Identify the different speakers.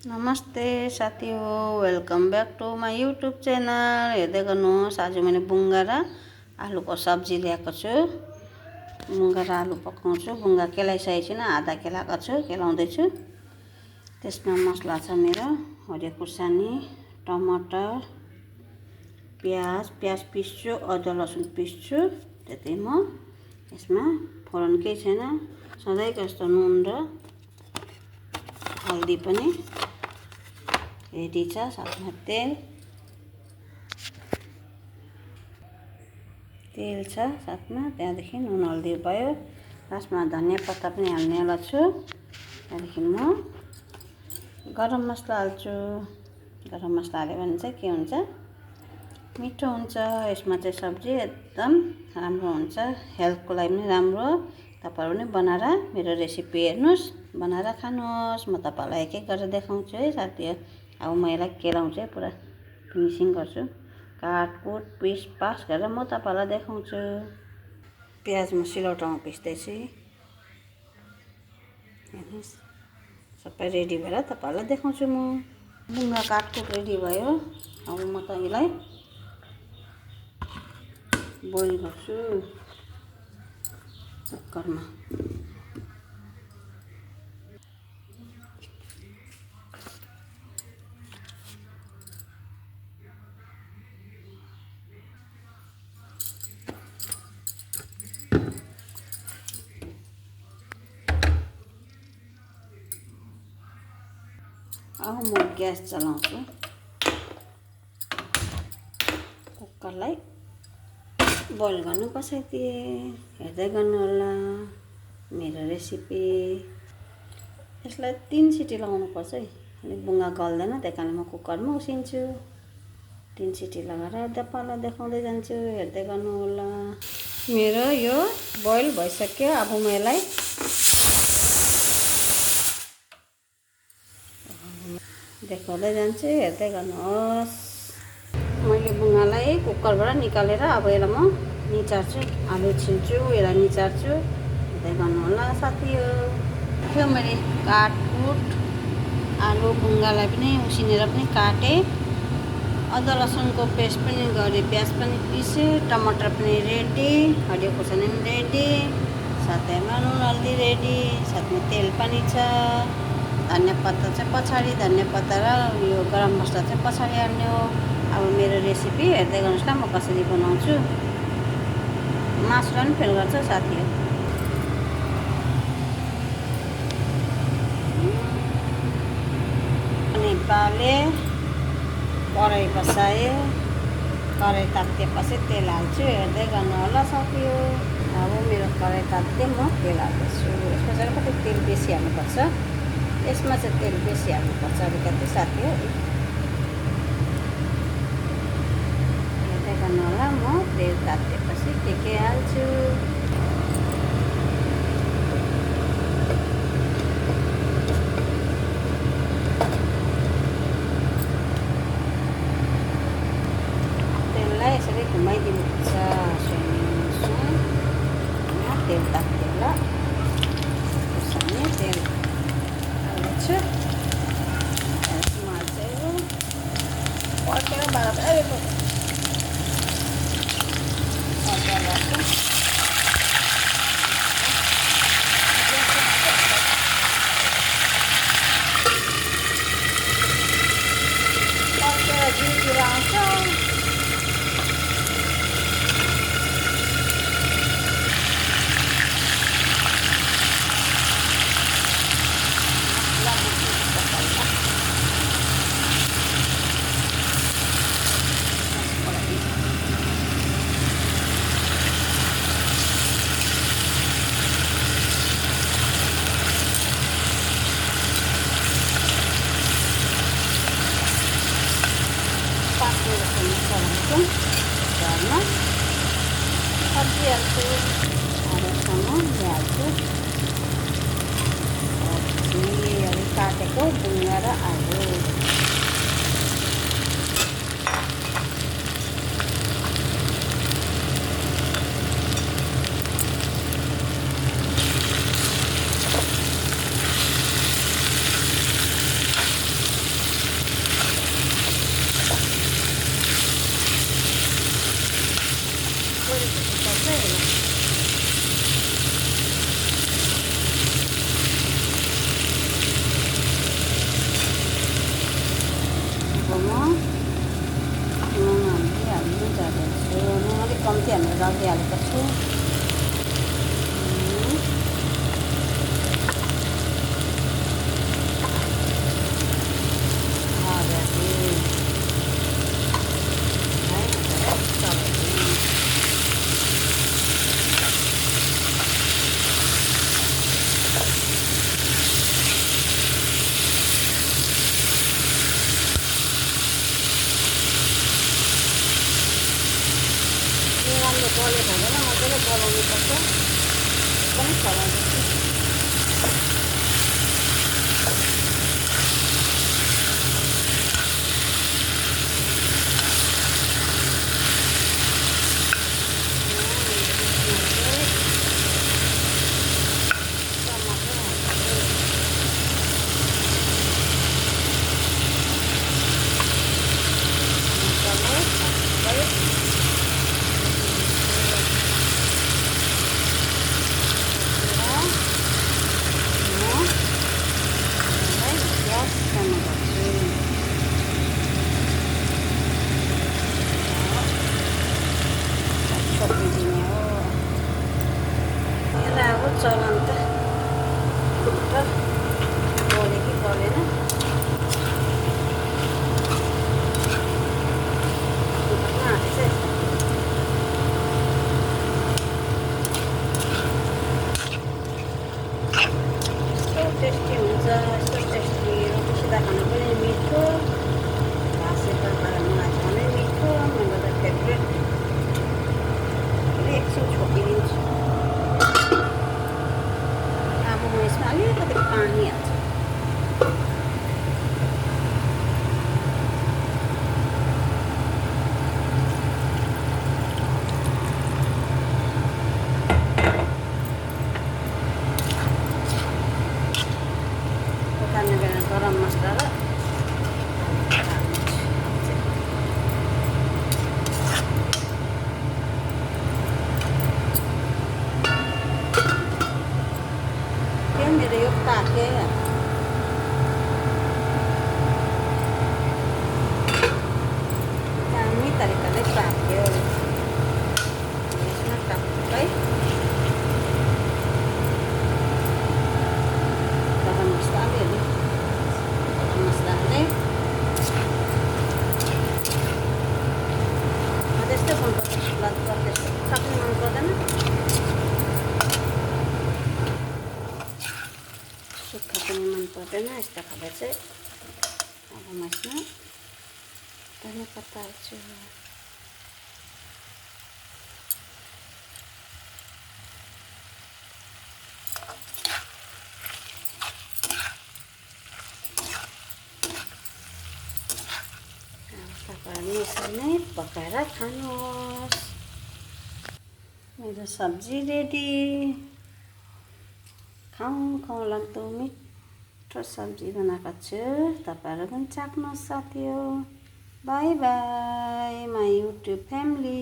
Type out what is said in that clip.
Speaker 1: नमस्ते साथीहरु, welcome back to my YouTube channel. हेर्दै गर्नुहोस्, आज मैले बुङ्गा र आलुको सब्जी ल्याएको छु। बुङ्गा र आलु पकाउँछु। बुङ्गा केलाइसकेको छैन, आधा केलाएको छु, केलाउँदैछु। त्यसमा मसला छ मेरो हरियो खुर्सानी, टमाटर, प्याज पिस्छु, अदुवा लसुन पिस्छु। त्यति म यसमा फोरन केही छैन, सधैँको जस्तो नुन र हल्दी पनि रेडी छ। साथमा तेल छ साथमा। त्यहाँदेखि नुन हल्दी भयो। लास्टमा धनिया पत्ता पनि हाल्नेवाला छु। त्यहाँदेखि म गरम मसला हाल्छु। गरम मसला हाल्यो भने चाहिँ के हुन्छ, मिठो हुन्छ। यसमा चाहिँ सब्जी एकदम राम्रो हुन्छ, हेल्थको लागि पनि राम्रो। तपाईहरु पनि बनाएर मेरो रेसिपी हेर्नुहोस्, बनाएर खानुहोस्। म तपाईहरुलाई एक एक गरेर देखाउँछु है साथीहरु। अब म यसलाई केलाउँछु है, पुरा फिनिसिङ गर्छु। काटकुट पिस पास गरेर म तपाईहरुलाई देखाउँछु। प्याज म सिलौटोमा पिस्दैछु। हेर्नुहोस्, सबै रेडी भएर तपाईहरुलाई देखाउँछु म। बुङ्गा काटकुट रेडी भयो। अब म त यसलाई बोइल गर्छु कुकरमा। अब म ग्यास चलाउँछु। कुकरलाई बोइल गर्नु बसाइदिए। हेर्दै गर्नु होला मेरो रेसिपी। यसलाई 3 सिटी लगाउनु पर्छ है, अलिक बुङ्गा गल्दैन, त्यही कारण म कुकरमा उसिन्छु। 3 सिटी लगाएर तपाईँलाई देखाउँदै जान्छु। हेर्दै गर्नु होला। मेरो यो बोइल भइसक्यो। अब म यसलाई देखाउँदै जान्छु। हेर्दै गर्नुहोस्। मैले बुङ्गालाई कुकरबाट निकालेर अब यसलाई म निचार्छु। आलु छिल्छु, यसलाई निचार्छु। हेर्दै गर्नु होला साथीहरु। त्यो मैले काटकुट आलु बुङ्गालाई पनि उसिनेर पनि काटेँ। अदुवा लसुनको पेस्ट पनि गरेँ, प्याज पनि पिसेँ, टमाटर पनि रेडी, हरियो खुर्सानी पनि रेडी, साथैमा नुन हल्दी रेडी, साथमा तेल पनि छ। धनिया पत्ता चाहिँ पछाडि, धनिया पत्ता र यो गरम मसला चाहिँ पछाडि हाल्ने हो। अब मेरो रेसिपी हेर्दै गर्नुहोस् ल, म कसरी बनाउँछु। मासुलाई पनि फेल गर्छ साथीहरु। अनि पाले कराई बसाए। कराई तातिएपछि तेल हाल्छु। हेर्दै गर्नु होला साथीहरु। अब मेरो कराई तातिए म तेल हाल्दैछु। यसमा चाहिँ कति तेल बेसी हाल्नुपर्छ, यसमा चाहिँ तेल बेसी हाल्नुपर्छ अलिकति साथीहरु। हेर्दै गर्नु होला। म तेल तातिएपछि के हाल्छु। तेललाई यसरी घुमाइदिनुपर्छ। तेल तात्यो होला। खुर्सानी तेल हाल्छु। यसमा चाहिँ पड्केर बाह्र अदुवा लसुन पड्केर जिउतिर आउँछ। घरमा सब्जी हाल्छु, आलुसँग हाल्छु। अलिक काटेको बुङ्गा र आलु। गले खाँदैन मजाले गलाउनुपर्छ एकदमै चलाउँदैछु चलन त गले कि गलेन यस्तो टेस्टी हुन्छ यस्तो टेस्टी रोटीसित खान पनि मिठो घाँसे तरकारी मलाई झनै मिठो मेरो त फेभरेट एकछिन छोपिदिन्छु यसमा अलिकति पानी हाल्छ उतार्ने बेला गरम मसला र मेरो यो पाके दामी तरिकाले पाक्यो यसमा टक्कै गरम मसला हाल्यो गरम मसला हालेँ त्यस्तै मनपर्छ लगभग त्यस्तो सक्ने मन पर्दैन सुक्खा पनि मन पर्दैन यस्तो खाले चाहिँ अब म यसमा धनियाँ पत्ता हाल्छु तपाईँहरूले यसरी नै पकाएर खानुहोस् मेरो सब्जी रेडी खाउँ लाग्दो मिठो सब्जी बनाएको छु तपाईँहरू पनि चाख्नुहोस् साथी हो by by my YouTube family